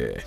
Eye.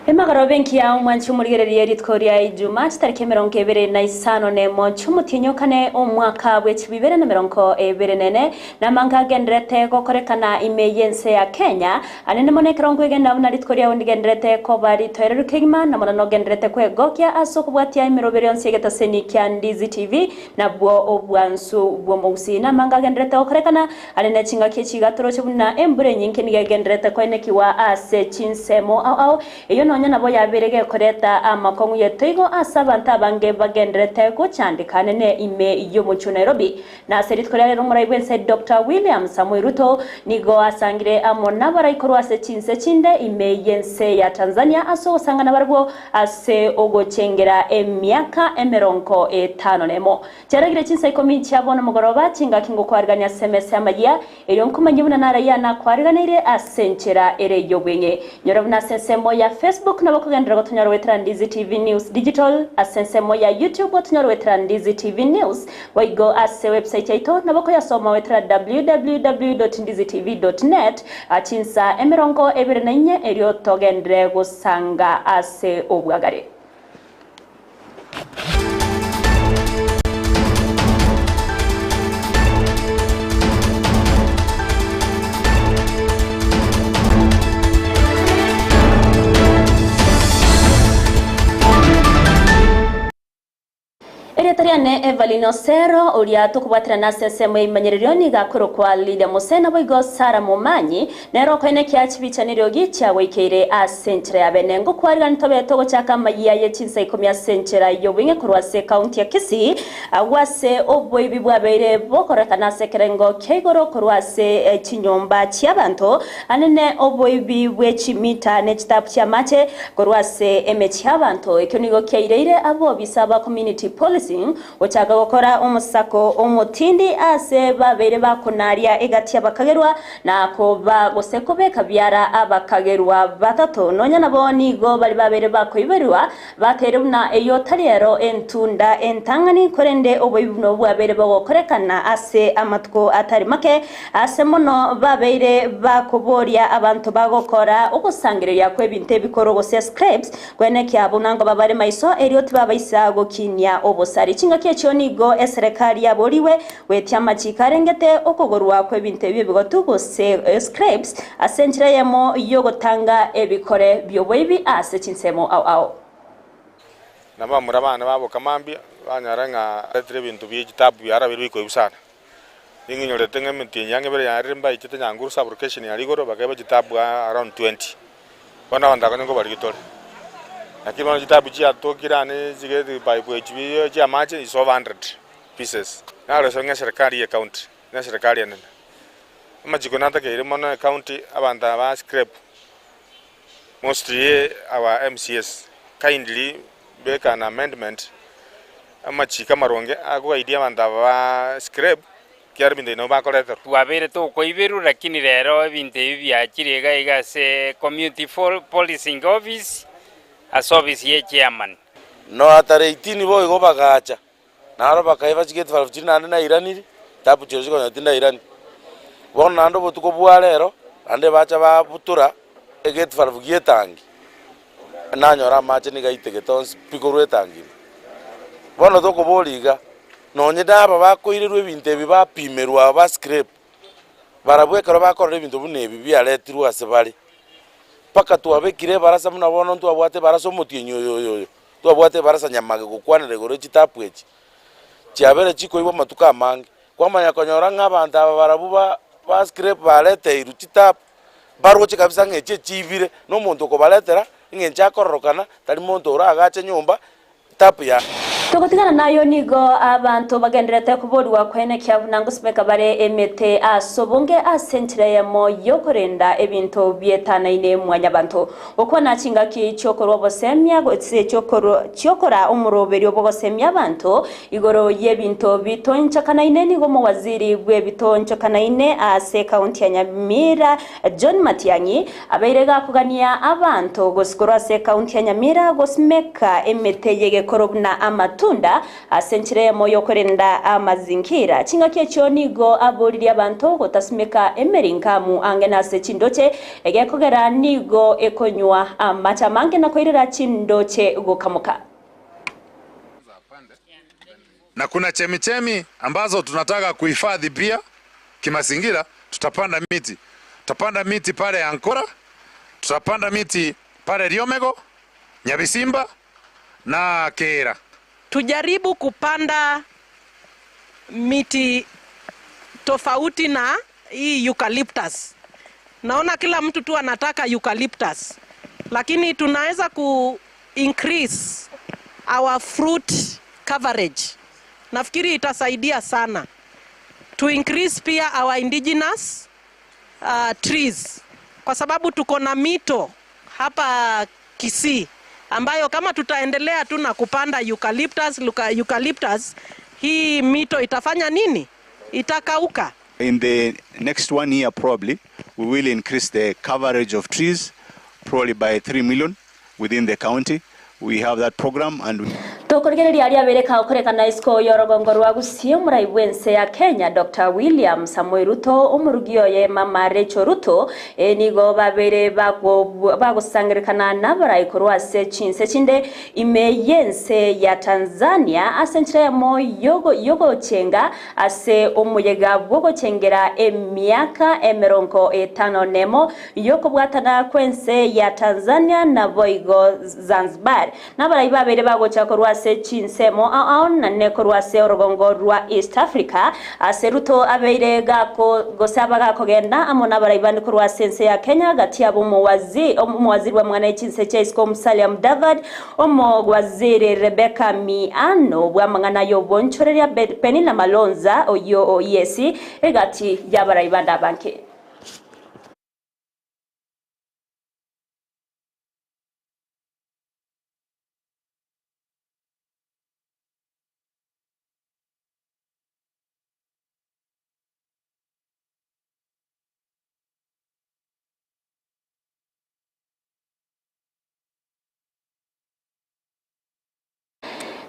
Emagoroba engiya omwanchi omorigererie rituko ria Ijuma chitariki 21 chi'omotienyi o kane omwaka bwe chibibere na 24 namanga agenderete gokorekana ime y'ense ya Kenya anene mono ekero nkwegena buna rituko riao ndigenderete koba ritoereru kegima na mono nogenderete kwegokia ase okobwatia emeroberi yonsi y'egetaseni kia Ndizi TV nabwo obwansu bw'omogusii namanga agenderete gokorekana Are ne chingaki echi iga toroche buna embura enyinge nigo egendererete koenekigwa ase chinsemo ao ao, eyio nonya nabo yabeire gekoreta amakong'u y'etoigo ase abanto abange bagendererete gochandeka anene ime y'omochie o Nairobi. Na ase rituko ria rero omorai bw'ense Doctor William Samoei Ruto nigo asangire amo nabarai korwa ase chinse chinde ime y'ense ya Tanzania ase ogosangana barabwo ase ogochengera emiaka emerongo etano nemo. Chiaragire chinsa ikomi chia bono mogoroba, chingaki ngokwarigania ase emesa y'amayia, erio nkomanyie buna narayia nakwariganeire ase enchera ere y'obweng'e. Nyora buna ase ensemo ya Facebook nabo okogenderera gotonyora goetera Ndizi TV News Digital, ase ensemo ya YouTube otonyore goetera Ndizi TV News, boigo ase website yaito nabo okoyasoma goetera www.ndizitv.net chinsa 24 erio togenderere gosanga ase obwagare. Erieta riane Evelyn Osero, oria tokobwaterana ase ensemo y'ebimanyererio nigo akorokwa Lydia Mose, naboigo Sarah Momanyi, Nere okoenekia chibicha neriogi chiagoikeire ase enchera ya bene. Ngokwarigani tobe togochaka amayia ye chinsa ikomi ase enchera y'obweng'e korwa ase ekaunti ya Kisii, agwo ase oboibi bwabeire bokorekana ase ekerengo kia igoro korwa ase chinyomba chi'abanto anene oboibi bwe chimita ne chitapu chi'amache korwa ase emechie y'abanto. Ekio nigo kiaireire abobisa ba community policing Gochaka gokora omosako omotindi aase babeire bakonaria egati y'abakagerwa, na koba gose kobeka biara abakagerwa batato. Nonya nabo nigo baria babeire bakoiberwa bateire buna eyio tari ero entunda entang'ani, korende oboibi buna obwo bwabeire bogokorekana ase amatuko atari make, aase mono babeire bakoboria abanto bagokora ogosangereria kw'ebinto ebikoro gose scrapes, Kwenekia buna ngoba bare maiso, erio tibabaisa gokinia obosari. Chingaki echio nigo eserekari yaborigwe goetia amachiko arengete okogorwa kw'ebinto ebio ebigotu gose scrapes ase enchera eyemo y'ogotanga ebikore bi'oboibi ase chinsemo ao ao. Na bamura bane baboka mambia, banyora ng'a retire ebinto bie chitaabu biarabire bikoigwa sana. Ning'inyorete ng'a emetienyi yange ebere yarire mbaichete Nyanguru sub-location aria igoro bakeba chitaabu around 20. Bono abanto aba nkobarigia tore. Lakini bono chitaabu chiatokire ane chigeti pipe echi biiyo chi'amache is over hundred pieces. Narosire ng'a eserekari ye county na eserekari enene, amachiko natakeire mono ecounty abanto aba ba scrap mostly our MCAs kindly beka an amendment amachiko amaronge agoguide abanto aba ba scrap Ekiagera ebinto ebi nabo bakoreterwa. Twabeire tokoiberwa, lakini rero ebinto ebi biachire iga iga ase Community Policing Office, ase office ye chairman. Noa tare 18 boigo bagacha, naro bakaiba chigeti valve chiria naende nairaniri, tapu chirochio konya tindairani. Bono naende obotuko bwa rero, naende bacha babutora egeti valve gi'etangi, nanyora amache nigo aitegete onsi pi korwa etangi ime. Bono tokoboria iga, Nonye naba bakoirerwa ebinto ebi bapimerwa aba scrape, barabwo ekero bakorora ebinto buna ebi biaretirwe ase bare, mpaka twabekire ebarasa buna bono ntwabwate ebarasa omotienyi oyo oyo oyo, twabwate ebarasa nyamage gokwanera igoro ye chitapu echi, chiabere chikoibwa amatuko amange, kwamanya konyora ng'a abanto aba barabwo ba ba scrape bareteirwe chitapu, baroche kabisa ng'a echi echiibire, na omonto okobaretera, eng'encho akororokana, tari monto oragache nyomba, tapu ya. Togotigana nayo nigo abanto bagendererete koborigwa koenekia buna ngosimeka bare emete ase obonge ase enchera eyemo y'okorenda ebinto bietanaine mwanyabanto. Gokwana chingaki chi'okorua obosemia gose chi'okora omoroberio bw'ogosemia abanto igoro y'ebinto bitoonchokanaine nigo omowaziri bw'ebitoonchokanaine ase ekaunti ya Nyamira John Matiang'i Abeire gakogania abanto gosikorwa ase ekaunti ya Nyamira gosimeka emete y'egekoro buna amatunda ase enchera eyemo y'okorenda amazingira. Chingaki echio nigo aboririe abanto gotasimeka emerinkamu ange nase chindoche egekogera nigo ekonywa amache amange na koirera chindoche gokamoka. Na kuna chemichemi ambazo tunataka kuhifadhi pia kimazingira, tutapanda miti. Tutapanda miti pale Ankora, tutapanda miti pale Riomego, Nyabisimba na Keera. Tujaribu kupanda miti tofauti na hii eucalyptus. Naona kila mtu tu anataka eucalyptus, lakini tunaweza ku increase our fruit coverage. Nafikiri itasaidia sana to increase pia our indigenous trees, kwa sababu tuko na mito hapa Kisii ambayo kama tutaendelea tu na kupanda eucalyptus, eucalyptus, hii mito itafanya nini? Itakauka. In the next 1 year probably we will increase the coverage of trees probably by 3 million within the county. We have that program and we Tokorigereria aria abere kagokorekana isiko y'orogongo rwa Gusii omorai bw'ense ya Kenya Dr. William Samoei Ruto omorugi oye Mama Rachel Ruto eh, nigo babere bagosangerekana n'abarai korwa ase chinse chinde ime y'ense ya Tanzania ase enchera eyemo yogochenga ase omoyega bw'ogochengera emiaka emerongo etano nemo y'okobwatana kw'ense ya Tanzania naboigo Zanzibar. Nabarai babere bagocha korwa ase chinsemo ao ao nane korwa ase orogongo rwa East Africa, ase Ruto abeire gako gose aba gakogenda amo nabarai bande korwa ase ense ya Kenya gati yabo omowazi omowaziri bw'amang'ana ye chinse chia isiko Musalia Mudavadi, omowaziri Rebecca Miano bw'amang'ana y'obonchoreria Penina Malonza oyio o EAC egati y'abarai bande abange.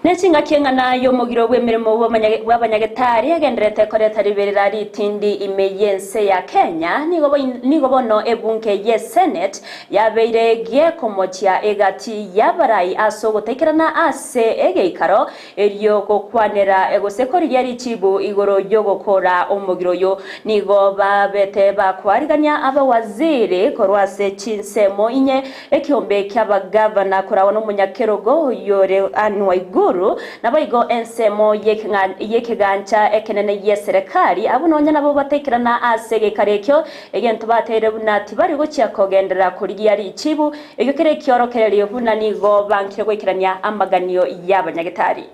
Nechingaki eng'ana y'omogiro bw'emeremo bw'abanyagetari egendererete koreta riberera ritindi ime y'ense ya Kenya, nigo bono ebunge ye Senate yabeire gekomochia egati y'abarai ase ogotaikerana ase egeikaro erio gokwanera gose korigia richibu igoro y'ogokora omogiro oyo. Nigo babete bakwarigania abawaziri korwa ase chinsemo inye ekiombe ki'abagavana koragwa nomonyakerogo oyore Anne Waiguru, Naboigo ensemo y'ekegancha ekenene gi'eserekari, abwo nonya nabo bataikerana ase egeikaro ekio, egento bateire buna tibari gochia kogenderera korigia richibu, ekio kere ekiorokererio buna nigo bankire goikerania amaganio y'abanyagetari.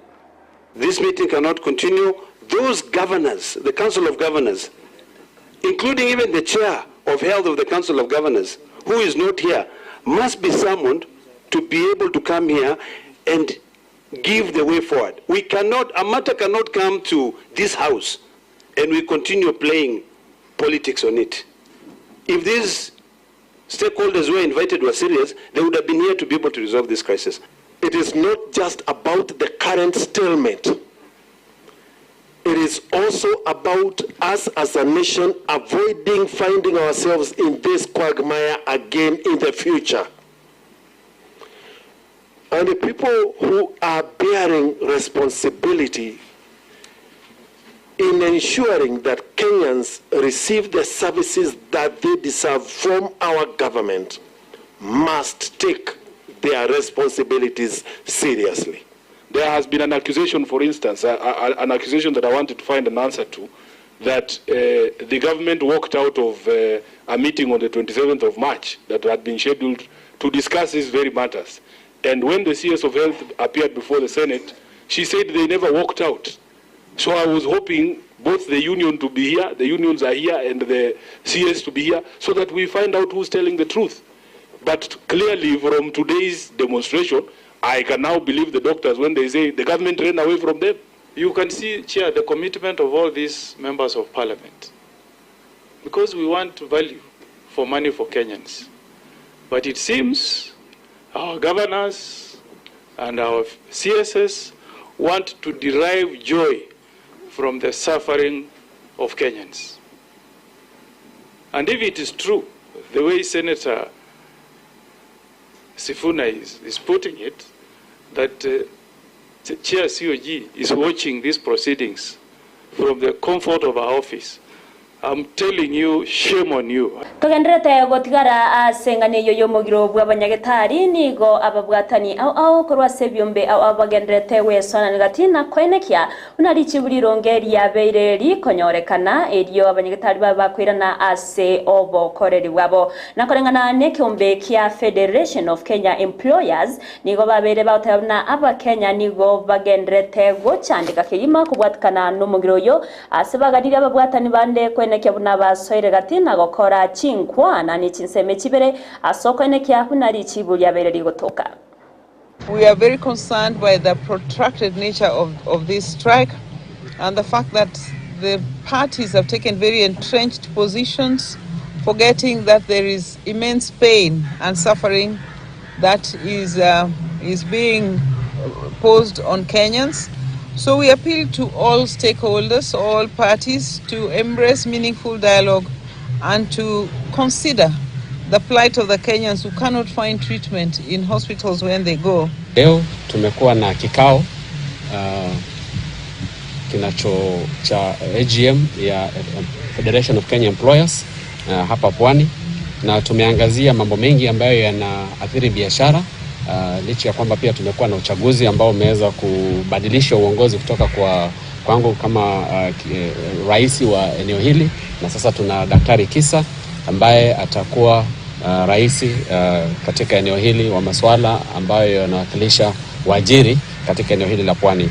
This meeting cannot continue, those governors, the council of governors, including even the chair of health of the council of governors, who is not here, must be summoned to be able to come here and give the way forward. We cannot, a matter cannot come to this house and we continue playing politics on it. If these stakeholders were invited were serious, they would have been here to be able to resolve this crisis. It is not just about the current stalemate. It is also about us as a nation avoiding finding ourselves in this quagmire again in the future. And the people who are bearing responsibility in ensuring that Kenyans receive the services that they deserve from our government must take their responsibilities seriously. There has been an accusation, for instance, an accusation that I wanted to find an answer to, that the government walked out of a meeting on the 27th of March that had been scheduled to discuss these very matters. And when the CS of Health appeared before the Senate, She said they never walked out. So I was hoping both the union to be here, the unions are here, and the CS to be here, so that we find out who's telling the truth. But clearly, from today's demonstration, I can now believe the doctors when they say the government ran away from them. You can see, Chair, the commitment of all these members of parliament. Because we want value for money for Kenyans. But it seems our governors and our CSS want to derive joy from the suffering of Kenyans. And if it is true, the way Senator Sifuna is, is putting it, that Chair COG is watching these proceedings from the comfort of our office, I'm telling you, shame on you. Togenderete gotigara ase eng'ana eyio y'omogiro bw'abanyagetari, nigo ababwatani ao ao korwa ase ebiombe ao ao bagendererete gwesonania gati na koenekia buna richibu rironge riabeire rikonyorekana, erio abanyagetari babe bakoirana ase obokoreri bwabo. Na koreng'ana nekeombe kia Federation of Kenya Employers, nigo babeire bagoteba buna Abakenya nigo bagendererete gochandeka kegima kobwatikana nomogiro oyo ase baganirie ababwatani bande koenekia buna basoire gati na gokora chinkwana ne chinsemo chibere ase okoenekia buna richibu riabeire rigotoka. We are very concerned by the protracted nature of, of this strike and the fact that the parties have taken very entrenched positions, forgetting that there is immense pain and suffering that is, is being posed on Kenyans. So we appeal to all stakeholders, all parties, to embrace meaningful dialogue and to consider the plight of the Kenyans who cannot find treatment in hospitals when they go. Leo tumekuwa na kikao kinacho cha AGM ya Federation of Kenya Employers hapa Pwani, na tumeangazia mambo mengi ambayo yanaathiri biashara licha ya kwamba pia tumekuwa na uchaguzi ambao umeweza kubadilisha uongozi kutoka kwa kwangu kama rais wa eneo hili, na sasa tuna Daktari Kisa ambaye atakuwa rais katika eneo hili wa masuala ambayo yanawakilisha waajiri katika eneo hili la Pwani.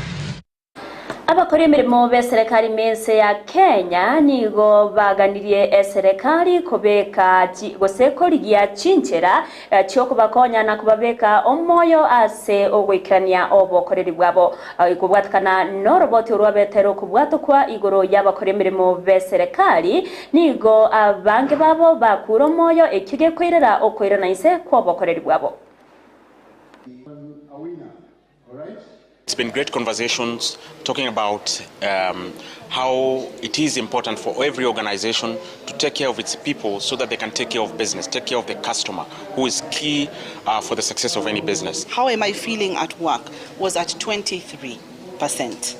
Abakora emirimo b'eserekari mense ya Kenya nigo baganirie eserekari kobeka gose korigia chinchera chiokobakonya na kubabeka omoyo ase ogoikerania obokoreri bwabo. Kobwatikana noroboti orwabetera okobwatokwa igoro y'abakora emirimo b'eserekari nigo abange babo bakura omoyo ekio gekoirera okoirana inse kw'obokoreri bwabo. It's been great conversations talking about how it is important for every organization to take care of its people so that they can take care of business, take care of the customer, who is key for the success of any business. How am I feeling at work was at 23%.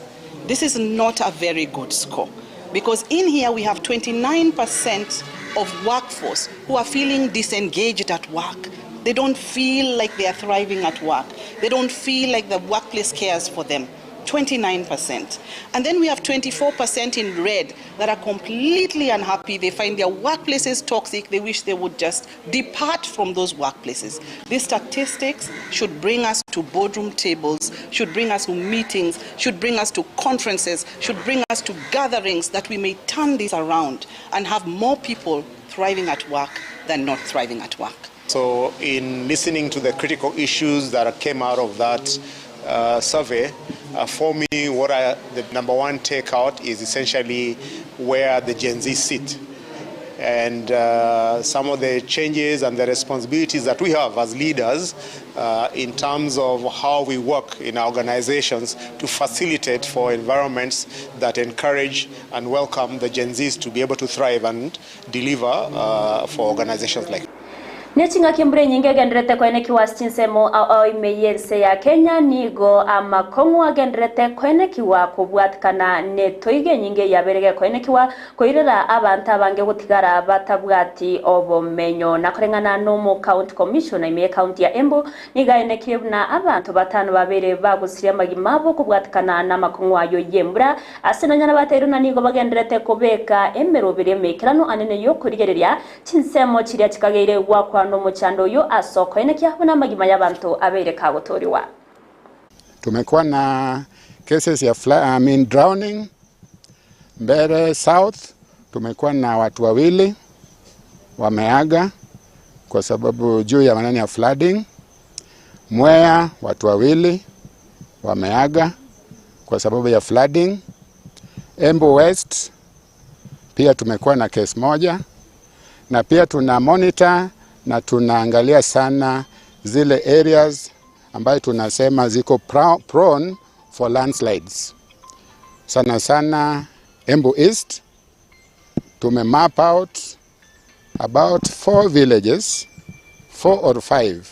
This is not a very good score because in here we have 29% of workforce who are feeling disengaged at work. They don't feel like they are thriving at work. They don't feel like the workplace cares for them. 29%. And then we have 24% in red that are completely unhappy. They find their workplaces toxic. They wish they would just depart from those workplaces. These statistics should bring us to boardroom tables, should bring us to meetings, should bring us to conferences, should bring us to gatherings that we may turn this around and have more people thriving at work than not thriving at work. So in listening to the critical issues that came out of that survey, for me, the number one takeout is essentially where the Gen Z sit and some of the changes and the responsibilities that we have as leaders in terms of how we work in our organizations to facilitate for environments that encourage and welcome the Gen Zs to be able to thrive and deliver for organizations like Neching'aki embura enyinge egenderete koenekiwa ase chinsemo ao ao ime y'ense ya Kenya nigo amakong'u agenderete koenekiwa kobwatikana netoiga enyinge yabeire gekoenekiwa koirera abanto abange gotigara batabwati obomenyo. Na koreng'ana nomo county commissioner ime county ya Embu nigo aenekire buna abanto batano babeire bagusiria amagima abo kobwatikana na amakong'u ayo y'embura ase nonyana bateirwe na nigo bagenderete kobeka emeroberi emekerano anene yokorigereria chinsemo chiria chikageire gwakwa nomochando oyo ase okoenekia buna amagima y'abanto abeire kagotoriwa. Tumekuwa na cases ya I mean drowning. Mbere South tumekuwa na watu wawili wameaga kwa sababu juu ya maneno ya flooding. Mwea watu wawili wameaga kwa sababu ya flooding. Embu West pia tumekuwa na case moja, na pia tuna monitor na tunaangalia sana zile areas ambayo tunasema ziko prone for landslides. Sana sana Embu East tume map out about 4 villages, 4 or 5,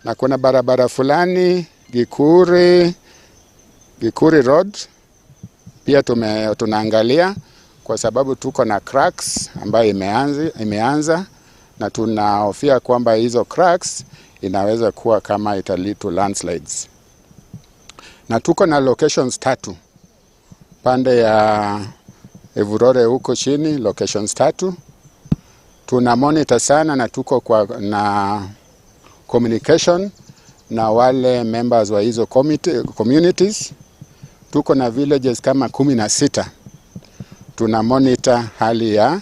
na kuna barabara fulani Gikuri Road pia tunaangalia kwa sababu tuko na cracks ambayo imeanza na tunahofia kwamba hizo cracks inaweza kuwa kama ita lead to landslides. Na tuko na locations 3 pande ya Evurore huko chini, locations 3 tuna monitor sana na tuko na communication na wale members wa hizo communities. Tuko na villages kama 16 tuna monitor hali ya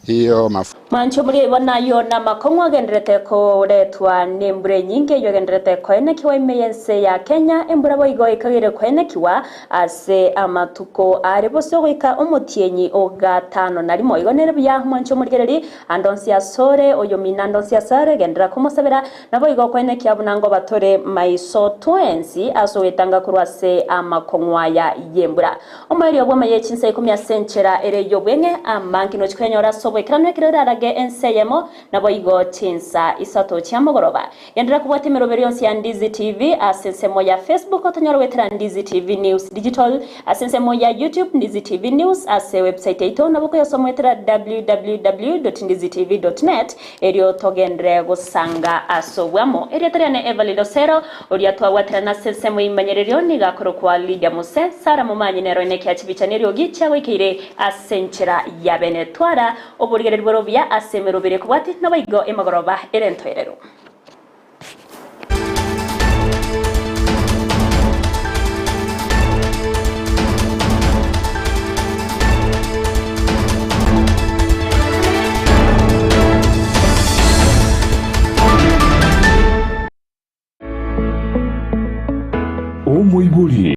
hiyo mafu. Mwancho muri bona yo na makongwa genderete koretwa ni mbure nyingi yo genderete koenekiwa imeyense ya Kenya embura boigo ikagire koenekiwa ase amatuko ari bose goika omutienyi ogatano na rimo igo nere buya mwancho muri gereri andonsi asore oyo minandonsi asare gendera komosabera nabo igo koenekia bunango batore maiso twensi aso wetanga kurwase amakongwa ya yembura omweri obwo yechinsa 10 asenchera ere yo bwenge amankino chikwenyora sobwe kranwe kirora rage enseyemo nabo igo chinsa isato chia mogoroba yendera kubwata emeroberi yonsi ya Ndizi TV ase ensemo ya Facebook otonyora wetera Ndizi TV News Digital ase ensemo ya YouTube Ndizi TV News ase website yaito nabo kuyasoma wetera www.ndizitv.net erio togendere gusanga asobwamo erio teriane Evelyn Osero oria twawatera na ensemo imanyererio nigakoro kwa Lydia Muse Sara Mumanyi nero enekia chibichanerio gicha goikeire ase enchera ya benetwara oborigereri borobia ase emerobere kobwati nabaigo emagoroba erentoerero. Omoibori.